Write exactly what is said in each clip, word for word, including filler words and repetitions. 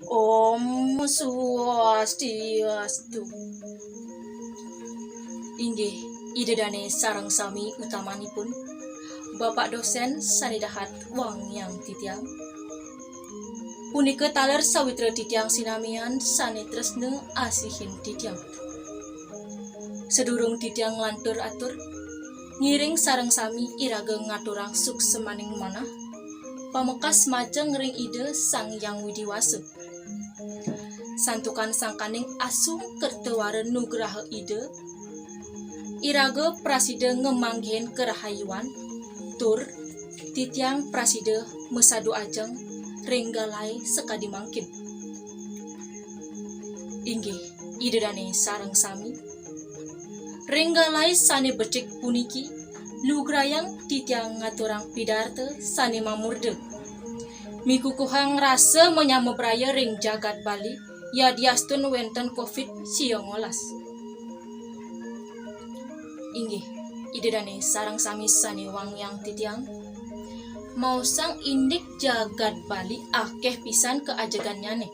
Om Swastiastu. Inggih, Ida Dane sareng sami, utamanipun Bapak dosen sane dahat wangiang titiang. Punika taler sawitra titiang sinamian sane tresna asihin titiang. Sadurung titiang nglantur atur, ngiring sareng sami iraga ngaturang suksemaning manah, pamekas majeng ring Ida Sang Hyang Widi Wasa. Santukan sangkaning asung kerta wara nugraha Ida, iraga prasida ngamanggihin karahayuan, tur titiang prasida masadu ajeng ring galahé sakadi mangkin. Inggih, Ida Dane sareng sami. Ring galahé sane becik puniki, lugrayang titiang ngaturang pidarta sane mamurda. Mikukuhang rasa manyama braya ring jagat Bali, yadiastun wenten covid sia ngolas. Inggih, Ida Dane sareng sami sane wangiang titiang. Maosang indik jagat Bali akeh pisan kaajegannyane.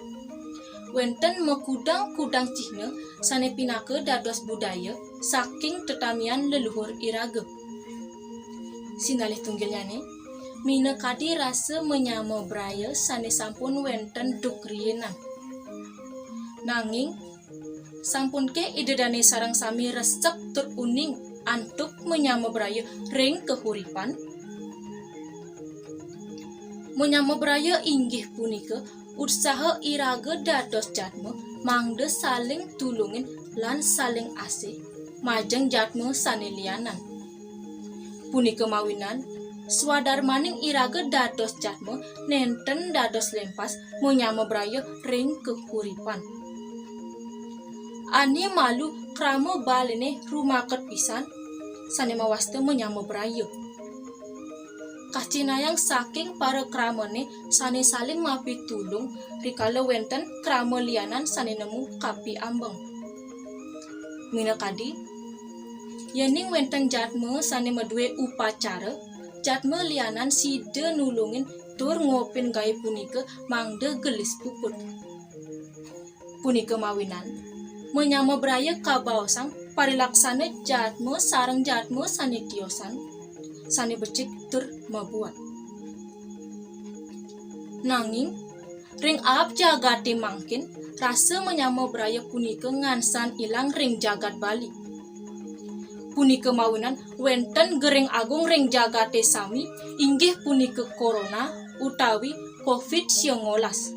Wenten makudang-kudang cihna sane pinaka dados budaya saking tetamian leluhur iraga. Sinalih tunggilnyane, minakadi rasa manyama braya sane sampun wenten duk riinan. Nanging, sampunke Ida Dane sareng sami resep tur uning antuk manyama braya ring kahuripan? Manyama braya inggih punika utsaha iraga dados jadma mangda saling tulungin lan saling asih majeng jadma sane lianan. Punika mawinan swadarmaning iraga dados jadma nenten dados lempas manyama braya ring kahuripan. Ane malu krama Baline rumaket pisan, sane mawasta manyama braya. Kacinayang saking para kramane sane saling mapitulung rikala wenten krama lianan sane nemu kapiambeng. Minakadi, yening wenten jadma sane madue upacara, jadma lianan sida nulungin tur ngopin gae punika mangda gelis puput. Punika mawinan, manyama braya kabaosang parilaksana jadma sareng jadma sane tiosan, sane becik tur mabuat. Nanging, ring aab jagate mangkin, rasa manyama braya punika ngansan ilang ring jagat Bali. Punika mawinan wenten gering agung ring jagate sami, inggih punika corona utawi covid sia ngolas.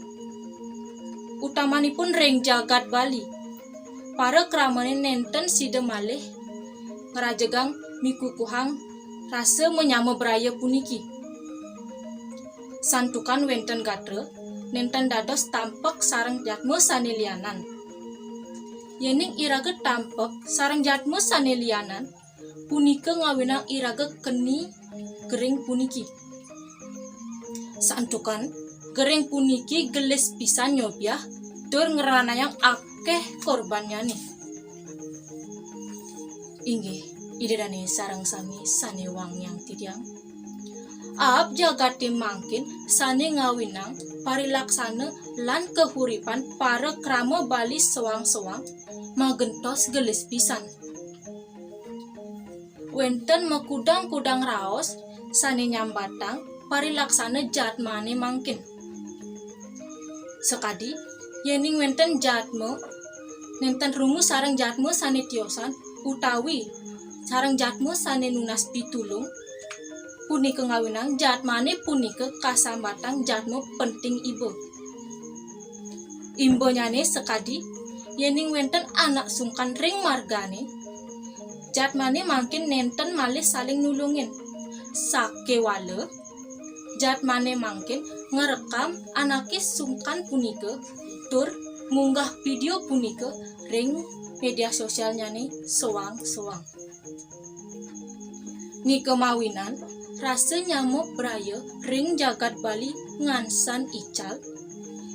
Utamanipun ring jagat Bali. Para kramane nenten sida malih ngrajegang mikukuhang rasa manyama braya puniki. Santukan wenten gatra, nenten dados tampek sareng jadma sane lianan. Yening iraga tampek sareng jadma sane lianan, punika ngawinang iraga keni gering puniki. Santukan gering puniki gelis pisan nyobiah tur ngranayang akeh korbannyane. Inggih, Ida Dane sareng sami sane wangiang titiang. Aab jagate mangkin sane ngawinang parilaksana lan kahuripan para krama Bali soang-soang magentos gelis pisan. Wenten makudang-kudang raos sane nyambatang parilaksana jadmane mangkin. Sakadi, yening wenten jadma, nenten rungu sareng jadma sane tiosan, utawi sareng jadma sane nunas pitulung, punika ngawinang jadmane punika kasambatang jadma penting iba. Imbanyane sakadi, yening wenten anak sungkan ring margane, jadmane mangkin nenten malih saling nulungin. Sakewala, jadmane mangkin ngrekam anake sungkan punika tur munggah video punika ring media sosialnyane soang-soang. Nika mawinan rasa nyama braya ring jagat Bali ngansan ical,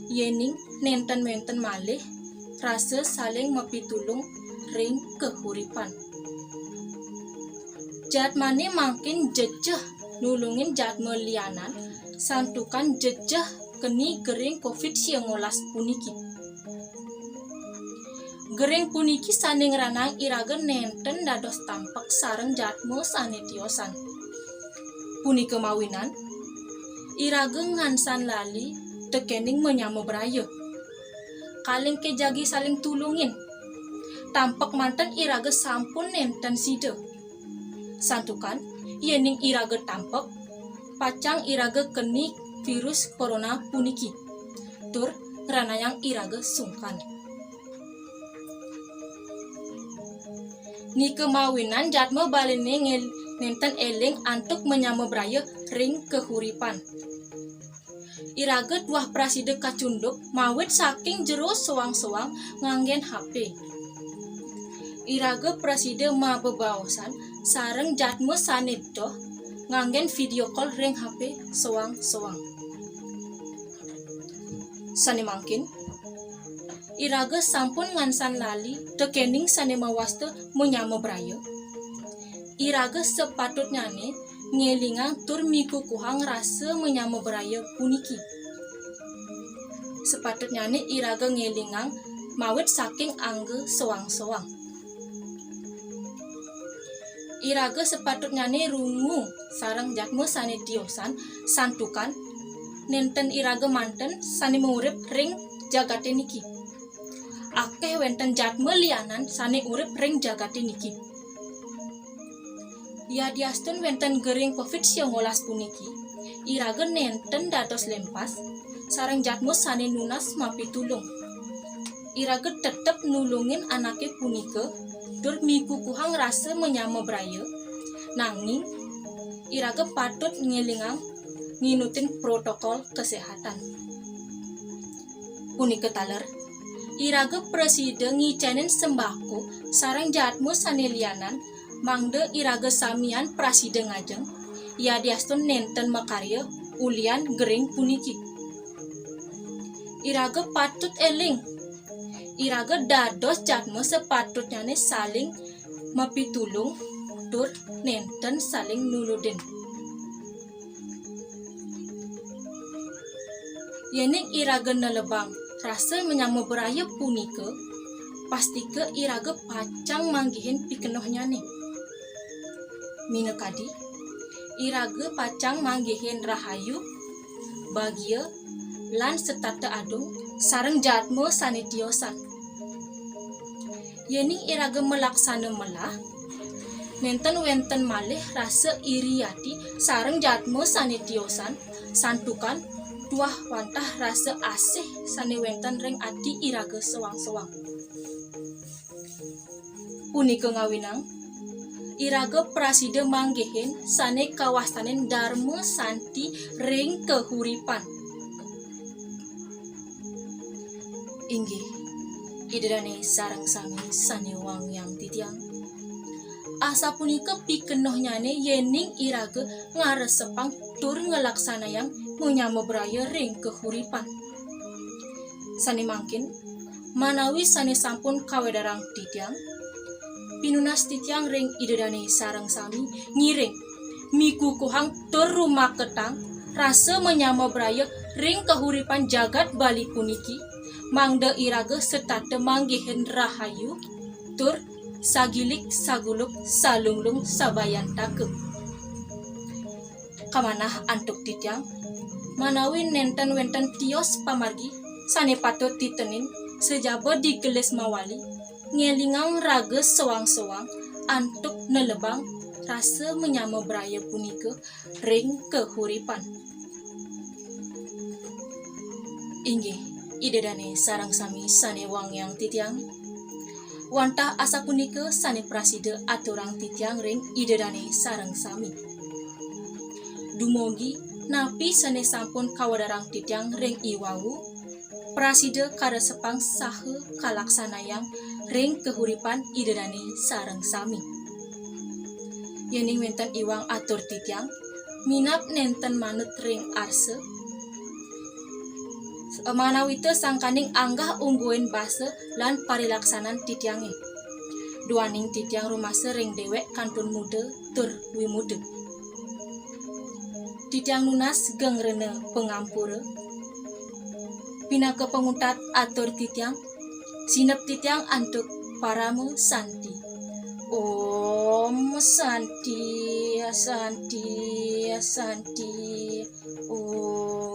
yening nenten wenten malih rasa saling mapitulung ring kahuripan. Jadmane mangkin jejeh nulungin jadma lianan santukan jejeh keni gering covid sia ngolas puniki. Gering puniki sane ngranayang iraga nenten dados tampek sareng jadma sane tiosan. Punika mawinan, iraga ngansan lali tekening manyama braya. Kalingke jagi saling tulungin. Tampek manten iraga sampun nenten sida. Santukan, yening iraga tampek, pacang iraga keni virus corona puniki, tur ngranayang iraga sungkan. Nika mawinan jadma Baline ngel-, nenten eling antuk manyama braya ring kahuripan. Iraga tuah prasida kacunduk mawit saking jero soang-soang nganggen H P. Iraga prasida mabebaosan sareng jadma sane doh nganggen video call ring H P soang-soang. Sane mangkin, iraga sampun ngansan lali tekening sane mawasta manyama braya. Iraga sapatutnyane ngelingang tur mikukuhang rasa manyama braya puniki. Sapatutnyane iraga ngelingang mawit saking angga soang-soang. Iraga sapatutnyane rungu sareng jadma sane tiosan, santukan nenten iraga manten sane maurip ring jagate niki. Akeh wenten jadma lianan sane urip ring jagate niki. Yadiastun wenten gering covid sia ngolas puniki, iraga nenten dados lempas sareng jadma sane nunas mapitulung. Iraga tetep nulungin anake punika tur mikukuhang rasa manyama braya, nanging iraga patut ngelingang nginutin protokol kesehatan. Punika taler, iraga prasida ngicenin sembako sareng jadma sane lianan mangda iraga samian prasida ngajeng, yadiastun nenten makarya ulian gering puniki. Iraga patut eling, iraga dados jadma sapatutnyane saling mapitulung tur nenten saling nuludin. Yening iraga nelebang rasa manyama braya punika, pastika iraga pacang manggihin pikenohnyane. Minakadi, iraga pacang manggihin rahayu, bagia, lan setata adung sareng jadma sane tiosan. Yening iraga malaksana melah, nenten wenten malih rasa iri ati sareng jadma sane tiosan, santukan tuah wantah rasa asih sane wenten ring ati iraga soang-soang. Punika ngawinang, iraga prasida manggihin sane kawastanin darma santi ring kahuripan. Inggih, Ida dane sareng sami sane wangiang titiang. Asapunika pikenohnyane yening iraga ngaresepang tur nglaksanayang manyama braya ring kahuripan. Sane mangkin, manawi sane sampun kawedarang titiang, pinunas titiang ring Ida dane sareng sami ngiring, mikukuhang tur rumaketang rasa manyama braya ring kahuripan jagat Bali puniki, mangda iraga setata manggihin rahayu tur sagilik saguluk salunglung sabayantaka. Kamanah antuk titiang, manawi nenten wenten tios pamargi sane patut titenin sajaba digelis mawali, ngelingang raga soang-soang antuk nelebang rasa manyama braya punika ring kahuripan. Inggih, Ida dane sareng sami sane wangiang titiang. Wantah asapunika sane prasida aturang titiang ring Ida dane sareng sami. Dumugi napi sane sampun kawedarang titiang ring iwau, prasida karesepang saha kalaksanayang ring kahuripan Ida dane sareng sami. Yening wenten iwang atur titiang, minab nenten manut ring arsa, manawita sangkaning anggah ungguin basa lan parilaksanan titiange. Duaning titiang rumasa ring dewek kantun muda tur wimuda. titiang nunas geng rena pangampura. Pinaka panguntat atur titiang, sinep titiang antuk parama santi. Om Santi, Santi, Santi. Om.